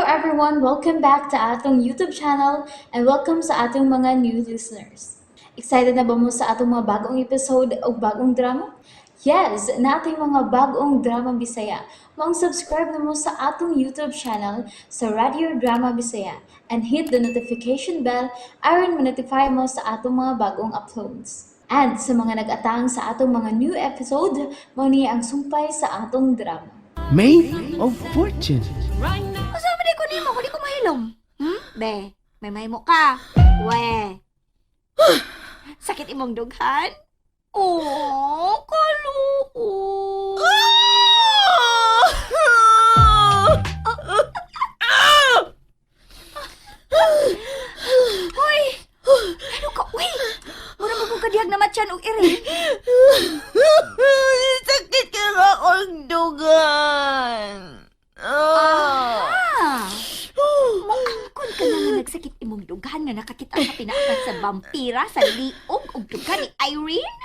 Everyone! Welcome back to atong YouTube channel and welcome sa atong mga new listeners. Excited na ba mo sa atong mga bagong episode o bagong drama? Yes, nating mga bagong drama Bisaya. Maong subscribe na mo sa atong YouTube channel sa Radio Drama Bisaya and hit the notification bell aron ma-notify mo sa atong mga bagong uploads. And sa mga nag-atang sa atong mga new episode, mao ni ang sumpay sa atong drama. Maid of Fortune. Asa man ko nimo kung di ko mahilom? Hmm? Be, may mahimo ka. We. Sakit imong dughan? Oh, kaluo. Hoy! Ano ka? Uy! Mura mo kong kadiyag na matyan og iri. Sakit ka nga akong dugan. Ah. Ah! Moangkon ka na nga nagsakit imong dughan nga nakakita ka pinaakan sa vampira sa liog og dughan ni Irene?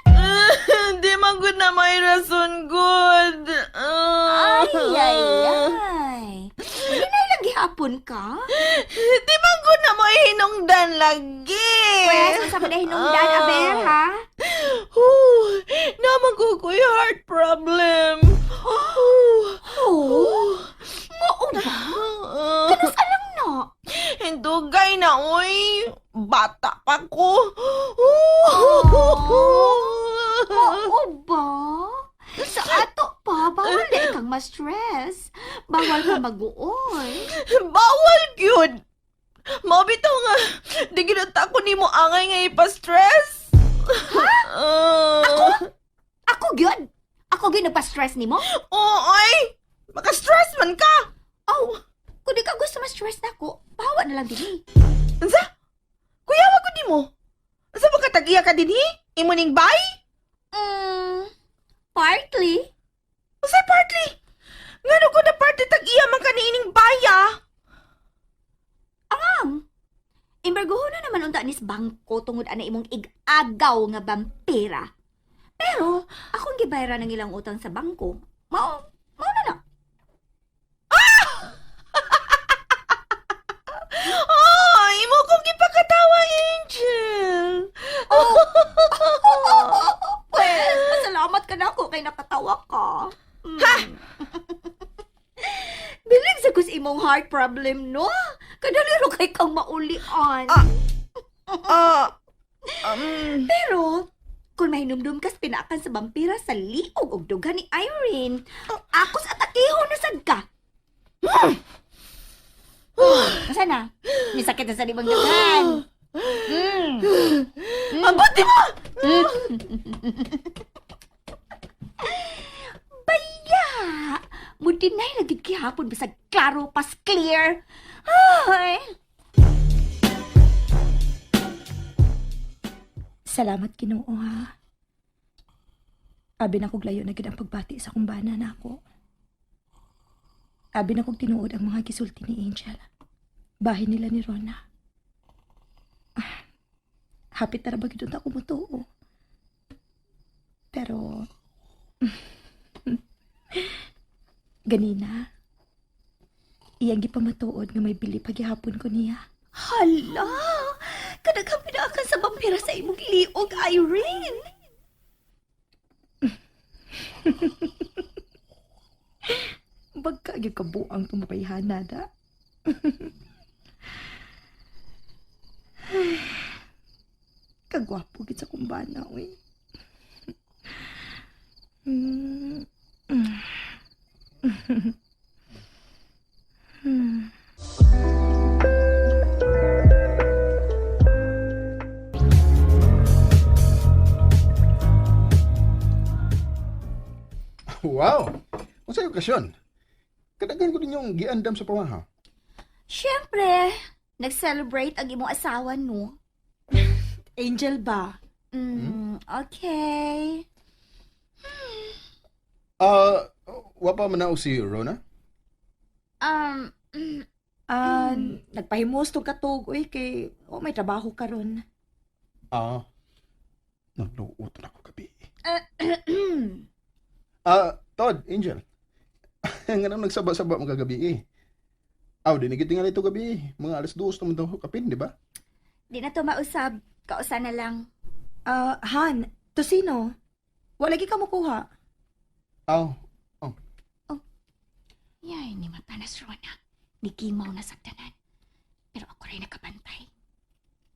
Di man gud na may rason gud. Ah. Ay, ay, ay. Hindi na lang gihapon ka? Di man gud na may hinungdan lagi. Pwes, unsa man hinungdan, Ah. Aber, ha? Oh, naman ko ko'y heart problem. Oh. Oh, mao ba? Ah. Kanus alam na. Dugay na, oy. Bata pa ko. Oh. Mao ba? Sa ato pa, bawal na ikang ma-stress. Bawal ka mag-uoy. Bawal gyud. Mao bitaw nga di gyud ta ko nimo angay nga ipa-stress. Ha? Ako? Ako gyud? Ako gyud nagpa-stress nimo? Oo, ay. Maka-stress man ka. Oh, kung di ka gusto ma-stress nako, bawa na lang dinhi. Unsa? Kuya wa gud nimo. Unsa ba ka tag-iya ka dinhi? Imo ning bay? Partly. Unsa partly? Ngano ko na partly tag-iya man ka niining baya? Ang, imbarguho na naman unta nis bangko tungod ana imong ig-agaw nga bampira. Pero, akong gibayran ang ilang utang sa bangko. Mao, mao na na. Ay, imo kong gipakatawa, Angel. Oh. Pwes, pasalamat ka na ako kay nakatawa ka. Ha! Bilig sa kus imong heart problem, no? Kadaliro kay kang maulian. Ah. Ah, um, Pero, kung mahinumdum kas pinaakan sa vampira sa liog og dughan ni Irene, ako sa atakihon na sad ka. Asa na? May sakit na sa libang dughan. Ang buti mo! Baya! Mudinay lagi gihapon bisag klaro pas clear. Ay! Salamat Ginoo ha. Abi na kog layo na gid ang pagbati sa akong bana nako. Abi na kog tinuod ang mga gisulti ni Angel. Bahin nila ni Rona. Ah, hapit na ra ba gid unta ko motuo. Pero ganina iyang gipamatuod nga may bili paghihapon ko niya. Hala! Kadaghang pinaakan sa vampira sa imong liog, Irene! Bagka gyud kabuang tumabayhana da. Kagwapo gid sa kumbana, uy. Wow! Unsay okasyon? Kadaghan ko ninyong giandam sa pamaha. Siyempre, nag-celebrate ang imong asawa, no? Angel ba? Okay. Ah, wa pa man na si Rona? Um, Ah, nagpahimos tong katog uy kay oh, may trabaho karon. Ah. Nagluot na ako gabi. Ah, Todd, Angel. Nga nang nagsaba-saba mo kagabi eh. Aw, di na ito gabi. Mga 2:00 naman daw kapin, di ba? Di na to mausab. Kausa na lang. Ah, Han, tosino. Wala lagi ka mukuha. Aw, Yay, ni mata na si Rona. Nigimaw na sagdanan. Pero ako rin nakabantay.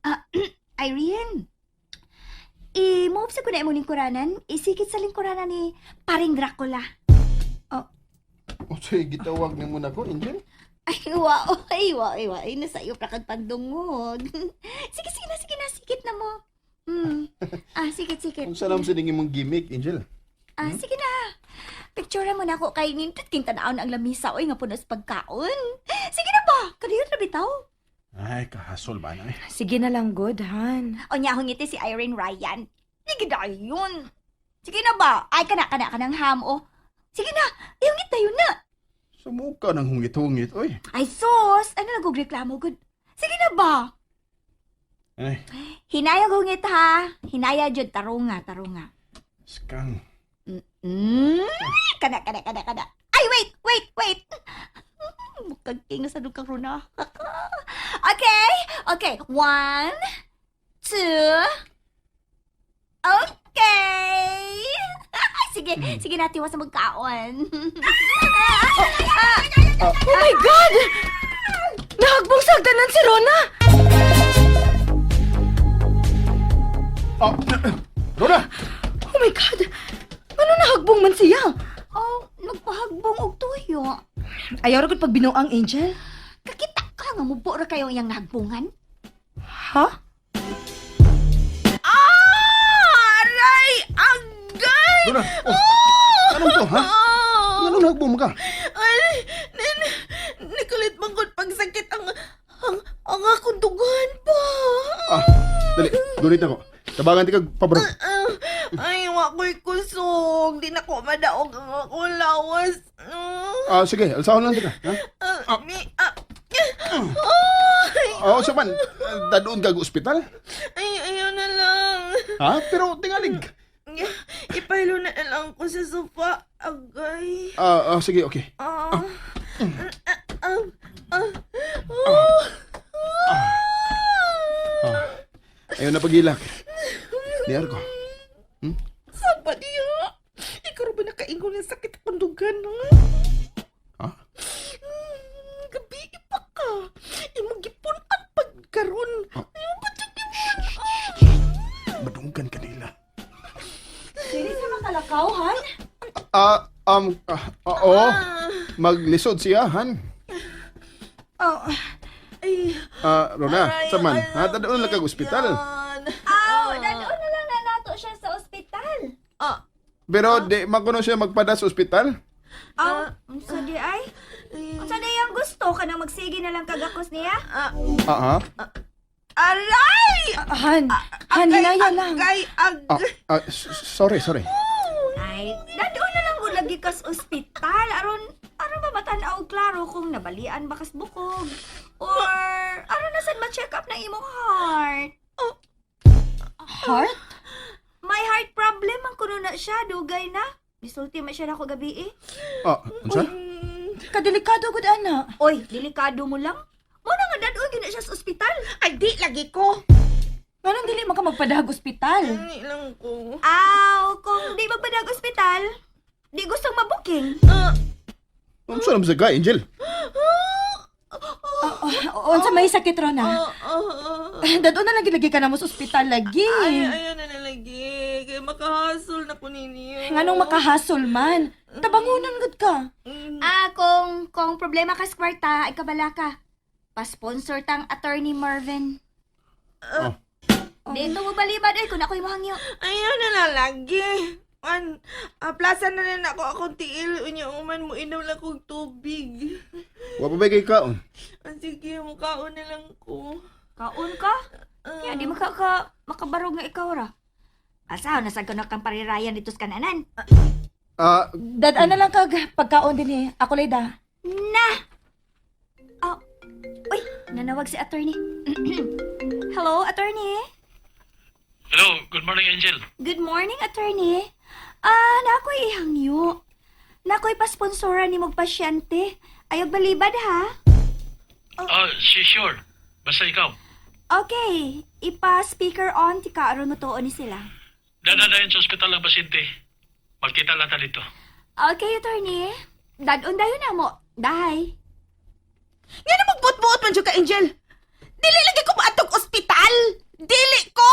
Ah, Irene! I-move sa kuna imong lingkuranan. Isikit sa lingkuranan ni paring Dracula. O say, gitawag ni mo na ko, Angel. Ay, wow. Ay, wow. Ay, wow. Ay, nasa iyo pa kag pagdungog. Sige, sige na, sige na. Sikit na mo. Ah, sikit, sikit. Kung saan sa dingin mong gimmick, Angel? Ah, sige na. Picture mo na ako kay nindot king tan-awon ang lamisa oy nga puno sa pagkaon. Sige na ba? Kaniyon ra bitaw. Ay, kahasol ba na eh. Sige na lang, good, Han. O niya akong ngiti si Irene Ryan. Sige na yun. Sige na ba? Ay, kana, kana, kanang ham, oh. Sige na, iyong tayo na. Sumuka ng hungit-hungit, oy. Ay, sus! Ano nagugreklamo, good? Sige na ba? Ay, Hinaya gungit ha. Hinaya jud tarunga, tarunga. skang. Kana, kana, kana, kana. Ay, wait, wait, wait. Bukag king sa dugkang runa. Okay, okay. One, two. Okay. Sige, sige na, tiwas sa magkaon. Oh my God! Nahagbong sagdanan si Rona! Oh, Rona! Oh my God! Ano nahagbong man siya? Oh, nagpahagbong og tuyo. Ayaw ra gud pag binuang, Angel. Kakita ka nga mubo ra kayo iyang nahagbungan. Ha? Ah! Aray! Agay! Rona! Oh, anong to, ha? Ah! Anong nagbom ka? Ay, nin, nikulit man gud pagsakit ang akong dugan pa. Ah, dali, dunit ako. Tabangan ti kag pabro. Ah, ay, wa ko'y kusog. Di na ko madaog ang akong lawas. Ah, sige, alsahon lang ti ka. Ha? Ah, mi, ah, ay, Oo, sa man, dadoon kag ospital. ay, ayaw na lang. Ha? Pero tingalig. Ipahilo na lang ko sa sofa. Agay. Ah, ah, sige, okay. Ah. Ah. Ah. Ah. Ah. Ayaw na pagilak. Diar ko. Saan ba niya? Ikaw ba nakaingon ng sakit akong dugan, ha? Ha? Gabi ipa ka. Imong gipun-an pagkaron. Imong patag. Madunggan kanila. Dili sa makalakaw, Han? Ah, ah, oo. Maglisod siya, Han. Oh, Ay, Ah, Rona, aray, sa man. aray, Ha, dadoon lang kag ospital. yan. Aw, dadon na lang na nato siya sa ospital. Ah, Pero di man kuno siya magpada sa ospital. Aw, unsa di ay? Unsa di ang gusto kanang magsige na lang kagakos niya? Ah, ah. Aray! Han, Han, hinaya lang. Agay, Ah, agay. ah, sorry, sorry. Ay, dadon na lang gud lagi kas ospital aron aron ba matan-aw klaro kung nabalian ba kas bukog or aron na sad ma-check up na imong heart. Heart? May heart problem ang kuno na siya, dugay na. Nisulti man siya nako gabi eh. Ah, unsa? Kadelikado gud ana. Oy, delikado mo lang. Mo na nga dadon gyud na siya sa ospital. Ay, di lagi ko. Nganong dili man ka magpadahag ospital? Ay, lang ko. Aw, kung di magpadag ospital, di gustong mabuking. Ah, Unsa naman sa ka, Angel? Oh, unsa may sakit, Rona? ah, ah, ah. Dadon na lang gilagi ka na mo sa ospital lagi. Ay, ayaw na na lagi. Kaya makahasol na ko ninyo. Nganong makahasol man? Tabangunan gud ka. Ah, kung problema ka sa kwarta, ay kabala ka. Pa-sponsor tang Attorney Marvin. Oh. Dito mo balibad ay kung ako'y mohangyo. Ayaw na lang lagi. An, plaza na lang ako akong tiil. Unya, uman mo inaw lang kong tubig. Wa pa ba kay kaon? Ah, sige, mukhaon na lang ko. Kaon ka? Kaya di maka ka makabarog nga ikaw ra. Asa na sad kuno kang parirayan dito sa kananan. Ah, Dadaan na lang kag pagkaon din eh. Ako lay da. Na. Oh. Uy, nanawag si attorney. Hello, attorney. Hello, good morning, Angel. Good morning, attorney. Ah, nakoy ihangyo. Nakoy pasponsora ni mong pasyente. Ayaw balibad ha. Sure. Basta ikaw. Okay, ipa-speaker on ti ka aron motuo ni sila. Dadadayon sa ospital ang pasyente. Magkita lang ta dito. Okay, attorney. Dadon dayon na mo. Dahay. Nga na magbuot-buot man jud ka, Angel. Dili lagi ko maatog ospital. Dili ko!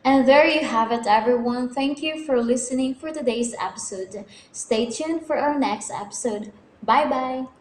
And there you have it, everyone. Thank you for listening for today's episode. Stay tuned for our next episode. Bye bye.